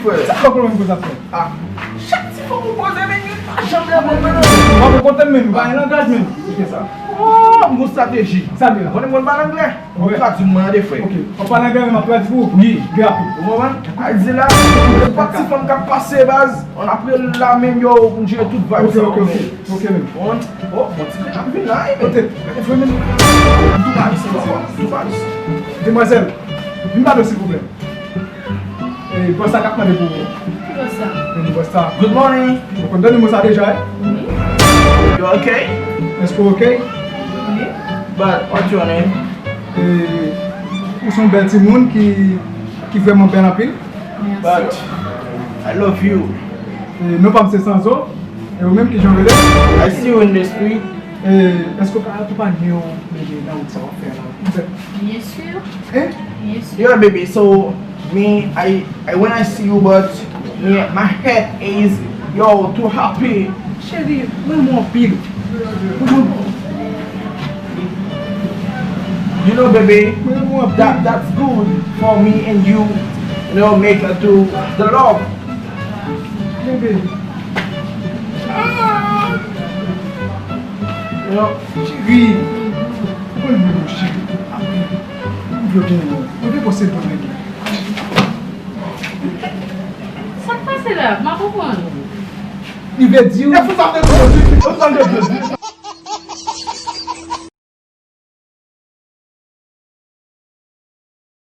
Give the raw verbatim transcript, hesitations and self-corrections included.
Sa pa pwoblèm pou sa fè. Ah, chak ti fanm ou poze, men li pa janm reponn mwen non. Mwen pa kontan menm, pa gen langaj menm. Ki sa? Oh, m gon estrateji. Sa gen la. Konnen m konn pale anglè. Ou tradui mwen an de frè. Ok. Ou pale anglè, men m ap tradui pou ou. Wi. Byen rapid. Ou konprann? Al di la, se pa ti fanm k ap pase baz. On apre la menm yo, pou m jere tout vibe sa. Ok, ok, ok. Ok, men. Bon, oh, bon, ti grenn ap vin la, wi. Kote? Gade frè menm. Tou pa isit, papa. Tou pa isit. Demwazèl, vin pale silvouplè. E, bòs la k ap mande pou ou. Ki bòs la? Vini bòs la. Good morning. Ou konn tande mo sa deja, wi? Wi. You okay? Èske w ok? Wi. But what's your name? E, ou se yon bèl timoun ki, ki vrèman bèl anpil. Mèsi. But I love you. E, non pa m se Sanzo. E ou menm, kijan w rele? I see you in the street. E, èske w ka akonpanye yon bebe nan wout sa w ap fè la? Byen si. Hein? Byen si. Yeah, baby. So me, I, I when I see you, but me, my head is, yo, too happy. Cheri, mwen renmen w anpil. Mwen renmen w. You know, baby, that that's good for me and you. You know, make it to the love. Bebe. You know, cheri. Mwen renmen w, cheri. Mwen vle w genyen. Mwen vle pase bon nèg la. Sa k pase la? M pa konprann. Li vle di w. E fou sa vle di w, fou sa vle di w.